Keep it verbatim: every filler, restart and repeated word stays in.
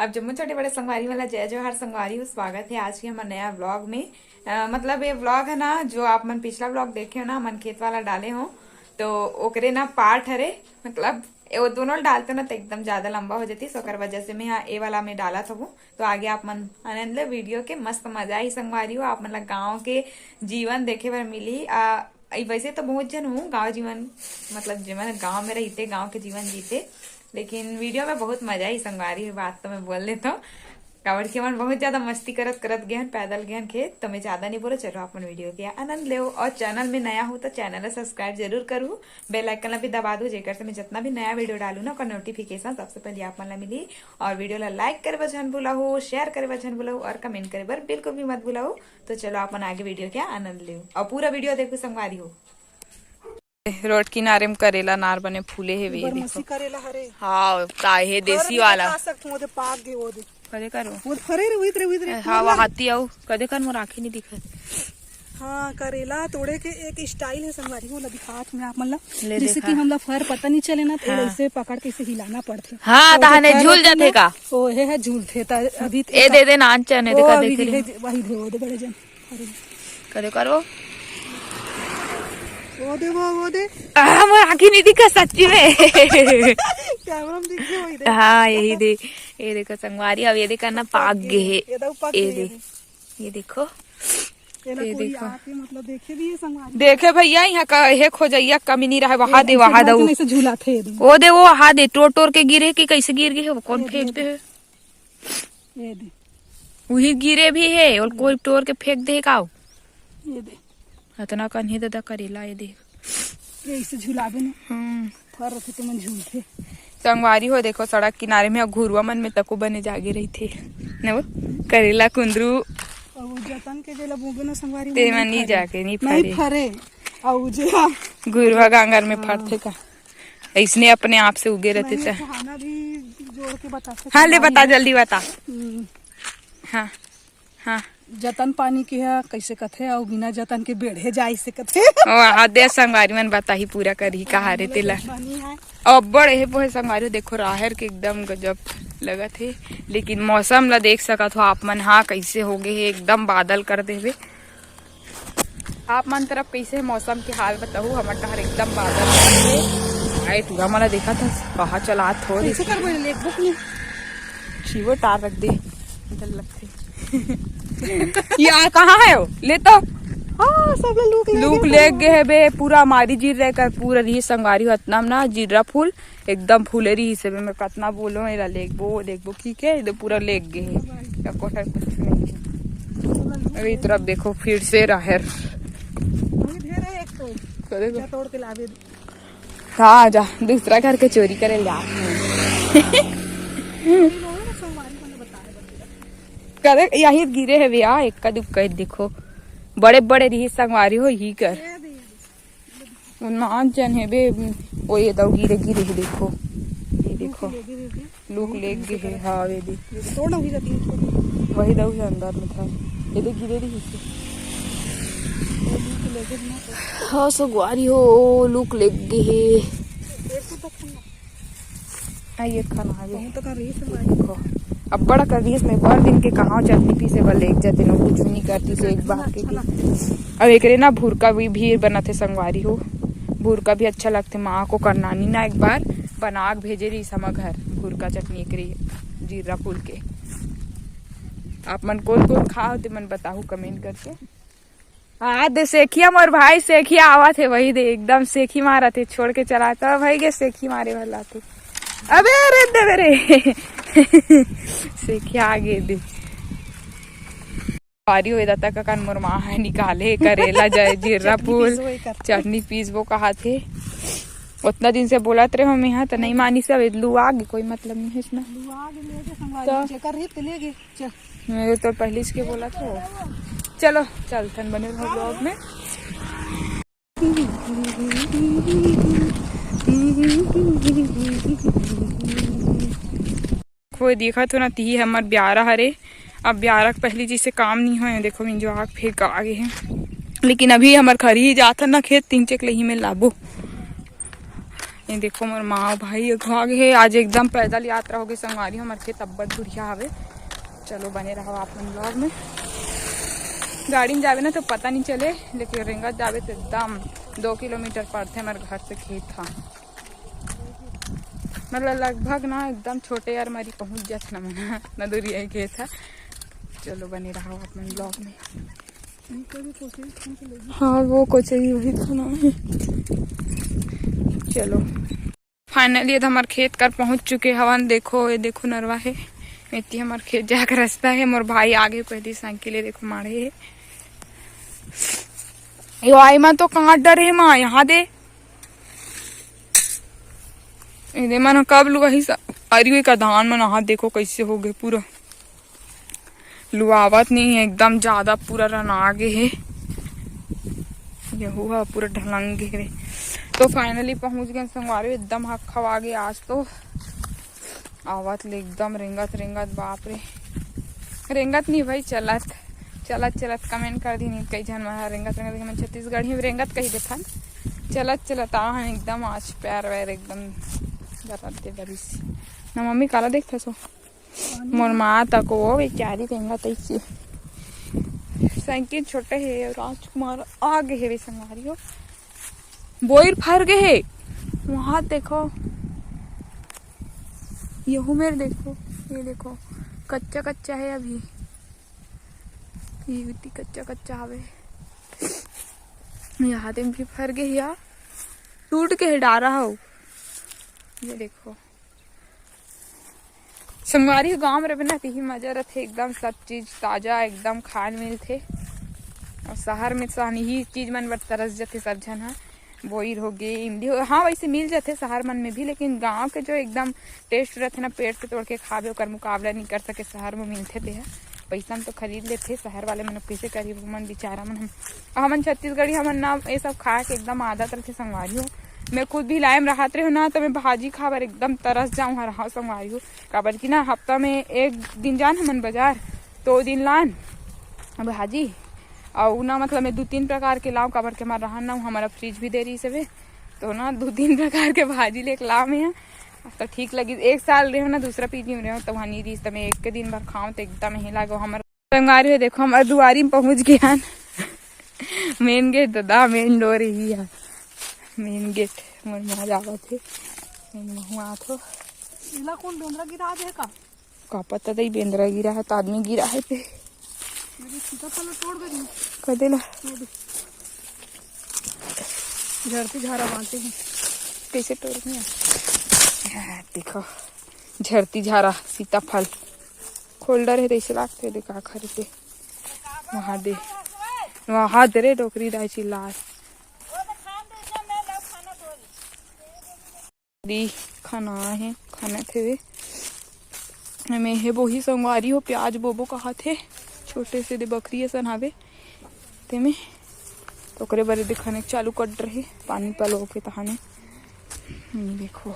अब जम्मो छोटे बड़े संगवारी मन ला जय जोहार संगवारी हो, स्वागत हे आज के हमर नया व्लॉग में। अ, मतलब ये व्लॉग हे ना, जो आप मन पिछला व्लॉग देखे हो ना, हमन खेत वाला डाले हो, तो ओकरे ना पार्ट हरे, मतलब ये वो दोनों डालते ना तो एकदम ज्यादा लंबा हो जाती, ओकर वजह से मैं हा ए वाला में डालत हूँ। तो आगे आप मन आनंद ले वीडियो के, मस्त मजा ही संगवारी हो। आप मन ला गाँव के जीवन देखे बर मिली। आ, ई वैसे तो बहुत झन हूँ गाँव जीवन, मतलब जेमन गाँव में रहिते, गाँव के जीवन जीते, लेकिन वीडियो में बहुत मजा ही संगवारी हो, बात तो मैं बोल लेता हूँ। काबर कि हमन बहुत ज्यादा मस्ती करत करत गए हन, पैदल गए हन खेत, तो मैं ज्यादा नहीं बोलो। चलो आप मन वीडियो के आनंद लेओ, और चैनल में नया हो तो चैनल ला सब्सक्राइब जरूर करू, बेल आइकन ला भी दबा दू, जेकर से मैं जितना भी नया वीडियो डालू ना, ओकर नोटिफिकेशन सबसे पहले आप मन ला मिली। और वीडियो ला लाइक करे बर झन भूलहू, शेयर करे बर झन भूलहू, और कमेंट करे बर बिल्कुल भी मत भूलहू। तो चलो आप मन आगे वीडियो के आनंद लेओ और पूरा वीडियो देखो संगवारी हो। रोड किनारे में करेला नार बने फूले हे वे, देखो। बरमसी करेला हरे। हाँ, का हे, देसी वाला। खा सकत हूँ, ओदे पाक गे, ओदे। कदे करो? वो फरे रे, उइत रे, उइत रे, ए, हाँ, वो हाथी आऊ, कदे कर मोर आँखी नहीं दिखत। हाँ, करेला तोड़े के एक स्टाइल हे संगवारी, वो ला दिखात हूँ मैं आप मन ला। ले जैसे देखा। कि हमला फर पता नहीं चले ना, तो हाँ। ऐसे पकड़ के इसे हिलाना पड़थे। हाँ, तो तहने फर झूल होथे जाथे ना, का? ओ, हे, हे, झूलथे, त अभी ए, दे दे नान चने, ओ, देखा, अभी देखे रे। हे, वही दे, वो दे बड़े जन। अरे। कदे करो? वो दे, वो, वो दे। आ, मोर आँखी नहीं दिखा सच्ची में। कैमरा में दिखे वही दे। हाँ, यही दे। ये देखो संगवारी, अब ये देखा ना पाक गे हे। ये दे, पाक ये गे दे। हे। ये देखो। ये ना ये कोई देखो। आके मतलब देखे भी है संगवारी। देखे भैया, यहाँ का हे खोजैया कमी नहीं रहे, वहाँ दे, वहाँ दे। ऐसे झूला थे ये दे। वो दे, वो वहाँ दे, टोर टोर के गिरे कि कैसे गिर गए हे, वो कौन ये फेंक दे। दे हे? ये दे। वही गिरे भी हे और कोई टोर के फेंक दे का? ये दे। इतना कन हे दादा करेला, ये देख। ये इसे झुलाबे ना। हम्म। फर रथे तो मन झूलथे। संगवारी हो, देखो सड़क किनारे में घुरुआ मन में तको बने जागे रहिथे। न वो करेला कुंदरू। और वो जतन के जेला बोबे ना संगवारी ते मन नहीं जाके नहीं फरे। फरे। और जे घुरुआ गांगर में हाँ। फरथे का? ऐसने अपने आप से उगे रहिथे। मैं त कहाना भी जोड़ के बता सकती हाँ, ले हूँ। बता, जल्दी बता। हम्म। हाँ, हाँ। जतन पानी के ह कइसे कथे अउ बिना जतन के बेढ़े जाय से कथे। ओ, हाँ, दे संगवारी मन बताही, पूरा करही कहारे तेला। पानी है। अब्बड़ हे पोहे संगवारी, देखो राहेर के एकदम गजब लगत हे, लेकिन मौसम ला देख सकत हो आप मन, हाँ, कइसे हो गे हे, एकदम बादल कर देवे। आप मन तरफ कइसे मौसम के हाल बताहू? हमर डहर एकदम बादल हे। आए टूरा मन ला देखत हस, कहाँ चलात हो रे? कइसे करबो, लेगबो कि नहीं? छिवो टार रख दे, डर लगथे। या कहाँ हे वो? ले तो। हाँ, सब ला लूक ले लूक गे ले हो। गे हे बे, पूरा मारी जीर रहे कर, पूरा री संगवारी हो, अतना ना जीरा फूल, एकदम फूले रहिस हे, मैं कतना बोलो, एला लेगबो, लेगबो, की के, एदे पूरा लेग गे हे। या कोठा कुछ नहीं हे। अरे, ई तरफ देखो, फिर से राहेर। वही ढेर है एक तो। करेगा। जा तोड़ के लावे। हाँ, जा, दूसरा घर के चोरी करे ला। करे, यही गिरे हे भैया, एक का दुख कर देखो। बड़े बड़े रही संगवारी हो, ही कर। उन्ना आन चन हे बे, ओ ये दऊ गिरे, गिरे हे, देखो, ये देखो, लूक लेग गे हे, हाँ, ये दे, तोड़ ना हुई जाती है। वही दऊ हे अंदर में था, ये दे गिरे रही से। हाँ, संगवारी हो, लूक लेग गे हे। आ, ये खाना आगे। बहुत का रीस है भाई। देखो, अब्बड़ का रीस में बड़ दिन के कहाँ चटनी पीसे बर लेग जाते ना, कुछ नहीं करती से एक बार के भी। अब एकरे ना भुरका भी, भी बनत हे संगवारी हो, भुरका भी अच्छा लगथे। माँ को करनानी ना एक बार बना के भेजे रही समा घर, भुरका चटनी एकरे जीरा फूल के। आप मन कौन कौन खा होते मन बताहू कमेंट करके। हाँ, दे सेखिया, मोर भाई सेखिया आवत हे, वही दे, एकदम सेखी मारत हे, छोड़ के चला, तो भाई के सेखी मारे वाला थे। अबे, अरे, दे, दे रे। सेखिया आगे दे। पारी होए दाता का कान मोर माँ हे निकाले, करेला जाए, जीरा चटनी फूल, पीसबो ही करते। चटनी पीसबो कहा थे। उतना दिन से बोलत रहे हो, मैं यहाँ तो नहीं मानी से, अब लू आगे, कोई मतलब नहीं है इसमें। लू आगे ले के संगवारी, तो जेकर रही तो ले गए। चल। मैं तो पहले इसके बोला था। चलो, चलथन, बने रहो व्लॉग में। कोई देखत हो ना, तिही हमर ब्यारा हरे। अब ब्यारा के पहली जैसे काम नहीं होए, देखो, मिंजो आग फेंक आगे है। लेकिन अभी हमर खरी ही जात हन ना खेत, तीन चेक ले ही में लाबो। ये देखो, मोर माँ भाई एक भाग हे। आज एकदम पैदल यात्रा हो गई संगवारी, हमर खेत अब्बड़ दूरिहा हवे। चलो, बने रहो आप मन vlog में। गाड़ी में जाबे ना तो पता नहीं चले, लेकिन रेंगत जाबे तो एकदम दो किलोमीटर पड़थे हमर घर से खेत हा। मतलब लगभग ना एकदम छोटे यार मरी पहुँच जात ना मन ना दूरिहा खेत हा। चलो, बने रहो आप मन vlog में। हाँ, वो कोचई वही तो ना है। चलो, finally ये हमर खेत कर पहुंच चुके हवन। देखो, ये देखो नरवा हे, एती हमर खेत जाके रास्ता हे। मोर भाई आगे पहली साइकिल, ये देखो माढ़े हे। यो आई मन तो काट डरे हे माँ, यहाँ दे। ये दे मन कब लुआही सा-, अरे ये का धान मन, यहाँ देखो कैसे हो गए पूरा। लुआवत नहीं है, एकदम ज्यादा पूरा रना गे हे। यहू हा पूरा ढलंग गे हे। तो finally पहुंच गए संगवारी, एकदम हक खवा गे आज तो। आवत ले एकदम रेंगत रेंगत, बाप रे, रेंगत नहीं भाई, चलत चलत चलत। Comment कर दी नहीं कई झन मन हा रेंगत रेंगत, हमन छत्तीसगढ़ी में रेंगत कही देथन। चलत चलत आ हन एकदम, आज पैर वैर एकदम दर्द दे बरिस ना। मम्मी काला देखत हस? मोर माँ तक वो बेचारी रेंगत अइसे। साइकिल छोटे हे और राजकुमार आगे हे वे संगवारी हो। बोइर फर गे हे। वहाँ देखो, यहू मेर देखो, ये देखो, कच्चा कच्चा है अभी, ये इतनी कच्चा कच्चा हवे। यहाँ दे भी फर गे हे यार, टूट के हे डारा हो। ये देखो संगवारी, गांव में रहे ना, तिही मजा रथे, एकदम सब चीज ताजा एकदम खाए मिलथे। और शहर में तो इही चीज मन बर तरस जथे सब झन हा। बोइर हो गे, इमली हो, हाँ वैसे मिल जथे शहर मन में भी, लेकिन गांव के जो एकदम taste रथे ना, पेड़ से तोड़ के खाबे, ओकर मुकाबला नहीं कर सके शहर में मिलथे तेहा। पैसा में तो खरीद लेथे शहर वाले मन, कैसे करी वो मन बेचारा मन। हम हमन छत्तीसगढ़ी, हमन ना ये सब खाए के एकदम आदत रथे संगवारी हो। मैं खुद भी लाए में रहत रहे ना, तो मैं भाजी खाए बर एकदम तरस जाऊँ हर, हाँ संगवारी हो। काबर कि ना हफ्ता में एक दिन जान हमन बाजार, तो ओ दिन लान भाजी, अउ ना मतलब मैं दू तीन प्रकार के लाऊं, काबर के हमार रहन ना हमारा fridge भी दे रही से, तो ना दू तीन प्रकार के भाजी लेके लाऊं मैं। तो ठीक लगी, एक साल रहे ना दूसरा पीजी में रहे, तो वहाँ नहीं रही, तो मैं एक के दिन भर खाऊं तो एकदम ही लागो। हमार संगवारी हो, देखो हमार दुआरी में पहुंच गए हन। Main gate दादा, main door ही है, main gate। मोर माँ जावत हे, मैं महू आत हो। इला कौन बेंदरा गिरा दे का? का पता दई, बेंदरा गिरा है तो आदमी गिरा है पे। मेरी सीताफल तोड़ दे। कदे ला? ये दे। झरती झारा बांटे हैं। कैसे तोड़ दिया? हाँ, देखो, झरती झारा सीताफल। खोल डर है, तैसे लागते, देखा खरीदे। वहाँ दे, वहाँ दे रे डोकरी दाई चिल्ला। दी खाना हे, खाना थे। एमे हे बोही संगवारी हो, प्याज बोबो कहा थे, छोटे से दे बकरी असन हावे तेमे, तो ओकरे बर दे खाने चालू कर रहे, पानी पलो के तहाने। ये देखो,